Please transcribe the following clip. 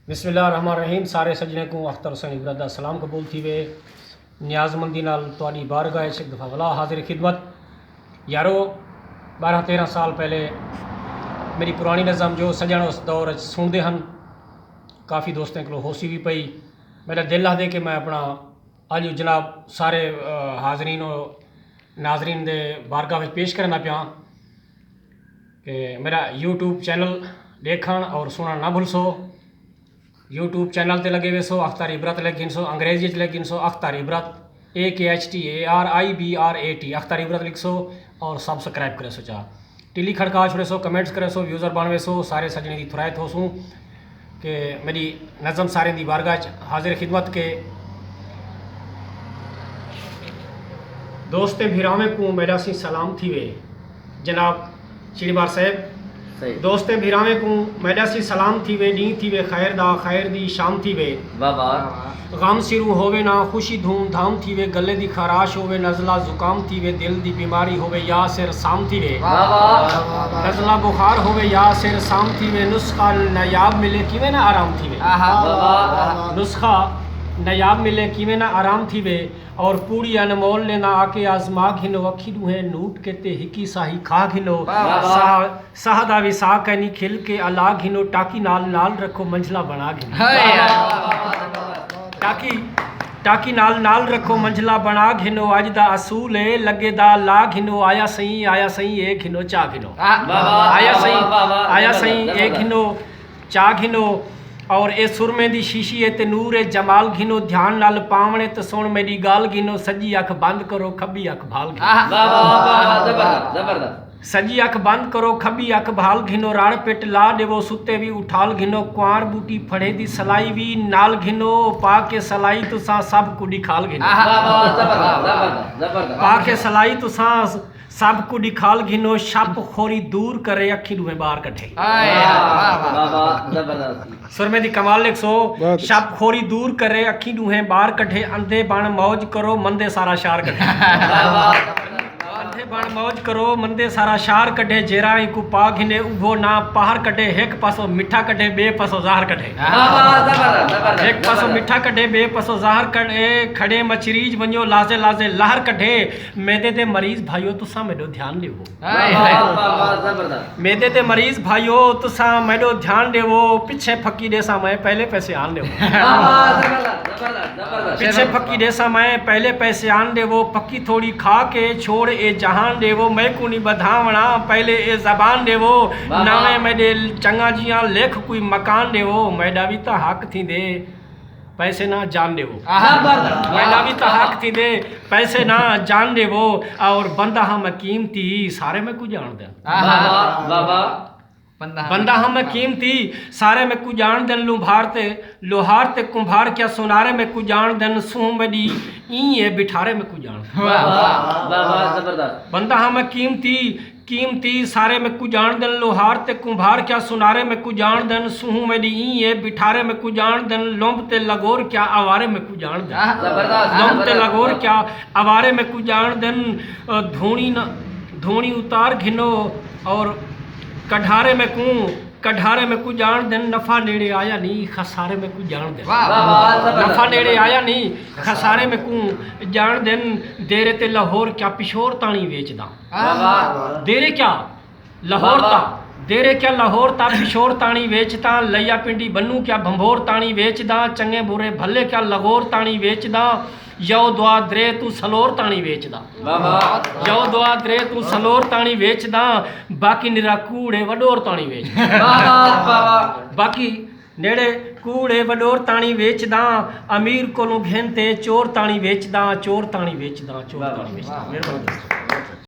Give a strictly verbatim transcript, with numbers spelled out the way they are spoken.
بسم اللہ الرحمن الرحیم۔ سارے سجنے کوں اختر حسین عبرت دا سلام قبول تھیوے۔ نیاز مندی نال تہاݙی بارگاہ اچ ہک دفعہ ولا حاضر خدمت۔ یارو، بارہ تیرہ سال پہلے میری پرانی نظم جو سڄݨ اس دور اچ سݨدے ہن، کافی دوستیں کولوں ہوسی وی پئی۔ میݙا دل آہدے کہ میں اپݨا اڄ جناب سارے، آ، حاضرین و ناظرین دے بارگاہ وچ پیش کریندا پیاں کہ میرا یوٹیوب چینل ݙیکھݨ اور سݨݨ نہ بھلسو۔ یوٹیوب چینل تے لڳے ویسو، اختر عبرت لکھ گھنسو، انگریزی اچ لکھ گھنسو، Akhtar Ibrat, A K H T A R I B R A T, Akhtar Ibrat لکھسو اور سبسکرائب کریسو چا۔ ٹلی کھڑکا چھوڑیسو، کمنٹس کریسو، ویوزر بݨ ویسو، سارے سڄݨیں دی تھرائت ہوسوں کہ میݙی نظم ساریں دی بارگاہ اچ حاضر خدمت کے۔ دوستیں بھراویں کوں میݙا سی سلام تھیوے۔ جناب چڑیبار صاحب، صحیح۔ دوستیں بھراویں کوں میݙا سی سلام تھیوے، ݙینہہ تھیوے خیر دا، خیر دی شام تھیوے۔ واہ واہ۔ غم سروں ہووے نہ خوشی دھوم دھام تھیوے، گلے دی خراش ہووے، نزلہ زکام تھیوے، دل دی بیماری ہووے یا سر سام تھیوے۔ واہ واہ۔ نزلہ بخار ہووے یا سر سام تھیوے، نسخہ نایاب ملے کیویں نہ آرام تھیوے۔ آہا۔ واہ واہ۔ نسخہ نایاب ملے کیویں نہ آرام تھیوے، اور پوڑی انمول نے نہ آ کے آزما گھنو، اکھی ݙوہیں نوٹ کے تے ہکی ساہی کھا گھنو۔ واہ واہ۔ ساہ ساہ دا وی ساہ کائنی، کھل کے الا گھنو، ٹاکی نال نال رکھو، منجھلا بݨا گھنو۔ ہائے یار۔ ٹاکی، ٹاکی نال نال رکھو، منجھلا بݨا گھنو، اڄ دا اصول اے، لڳے دا لا گھنو، آیا سئیں، آیا سئیں، اے گھنو، چا گھنو۔ واہ واہ، آیا سئیں، واہ واہ، آیا زبردست، سئیں، اے زبردست۔ گھنو، چا گھنو۔ اور اے سرمے دی شیشی اے تے نور اے جمال گھنو، دھیان نال پاوݨے تے سݨ میݙی ڳالھ گھنو، سڄی اکھ بند کرو، کھٻی اکھ بھال گھنو۔ واہ واہ، واہ واہ، زبردست، زبردست۔ سڄی اکھ بند کرو، کھٻی اکھ بھال گھنو، رڑ پٹ لا ݙیوو، ستے وی اٹھال گھنو، کوانر ٻوٹی پھڑے دی سلائی وی نال گھنو، پا کے سلائی تساں سب کوں ݙکھال گھنو۔ آہا، واہ، واہ، زبردست، زبردست، زبردست۔ پا کے سلائی تساں سب کوں ݙکھال گھنو، شپ خوری دور کرے، اکھیں ݙوہیں ٻاہر کڈھے۔ ہائے، واہ، واہ، واہ، واہ۔ واہ، واہ، زبردست۔ سرمے دی کمال لکھسو، واہ۔ شپ خوری دور کرے، اکھیں ݙوہیں ٻاہر کڈھے، اندھے بݨ موج کرو، مندے سارا شہر کڈھے۔ واہ، واہ۔ اندھے بݨ موج کرو، مندے سارا شہر کڈھے، جیرھا اینکوں پا گھنے، اوہو نہ پہر کڈھے، ہک پاسوں مٹھا کڈھے، ٻئے پاسوں زہر کڈھے۔ واہ، واہ، زبردست، زبردست، ہک پاسوں زبردست۔ مٹھا کڈھے، ٻئے پاسوں زہر کڈھے، کھڑے مچھریج ونڄو، لازے لازے لہر کڈھے، معدے دے مریض بھائیو، تساں میݙو دھیان ݙیوو۔ ہائے، ہائے۔ واہ، واہ، واہ، زبردست۔ معدے دے مریض بھائیو، تساں میݙو دھیان ݙیوو، پچھے پھکی ݙیساں میں، پہلے پیسے آن ݙیوو۔ واہ، واہ، زبردست، زبردست، زبردست۔ پچھے پھکی ݙیساں میں، پہلے پیسے آن ݙیوو، پکی تھوڑی کھا کے چھوڑ اے جہان ݙیوو، میکوں نی ٻدھاوݨا، پہلے اے زبان ݙیوو، واہ، واہ۔ ناویں میݙے چنڳاں جیہاں لکھ کوئی مکان ݙیوو، میݙا وی تاں حق تھیندے۔ پیسے نہ جان ݙیوو۔ آہا۔ میݙا وی تاں حق تھیندے، پیسے نہ جان ݙیوو، اور بندہ ہاں میں قیمتی، سارے میکوں ڄاݨدن۔ آہا۔ واہ، واہ، واہ۔ بندہ ہاں میں قیمتی، سارے میکوں ڄاݨدن، لوہار تے، لوہار تے کمبھار کیا سونارے میکوں ڄاݨدن، سونہہ میݙی ایں اے بٹھارے میکوں ڄاݨدن۔ واہ، واہ، واہ، واہ، زبردست۔ بندہ ہاں میں قیمتی، قیمتی سارے میکوں ڄاݨدن، لوہار تے کمبھار کیا سونارے میکوں ڄاݨدن، سونہہ میݙی ایں اے بٹھارے میکوں ڄاݨدن، لمب تے لغور کیا آوارے میکوں ڄاݨدن۔ آہ، زبردست، لمب تے زبردست۔ لغور کیا آوارے میکوں ڄاݨدن، اے، دھوݨی نہ، دھوݨی اتار گھنو اور کڈھارے میکوں، کڈھارے میکوں ڄاݨدن، نفع نیڑے آیا نی، خسارے میکوں ڄاݨدن۔ واہ، واہ، واہ، زبردست، نفع نیڑے زبردست۔ آیا نی، خسارے میکوں ڄاݨدن، دیرے تے لاہور کیا پشور تاݨی ویچداں۔ واہ، واہ۔ دیرے کیا لاہور واہ، واہ۔ تاں، دیرے کیا لاہور تاں پشور تاݨی ویچداں، لیا پنڈی بنوں کیا بھنبھور تاݨی ویچداں، چنڳے برے بھلے کیا لغور تاݨی ویچداں، یو دعا درے توں سلور تاݨی ویچداں۔ واہ، واہ۔ یو دعا درے توں سلور تاݨی ویچداں، باقی نرا کوڑ اے وݙور تاݨی ویچداں۔ واہ، واہ، واہ، واہ۔ باقی نیڑے کوڑ اے وݙور تاݨی ویچداں، امیر کولوں گھن تے چور تاݨی ویچداں، چور تاݨی ویچداں، چور واہ، واہ۔ تاݨی ویچداں۔ مہربانی۔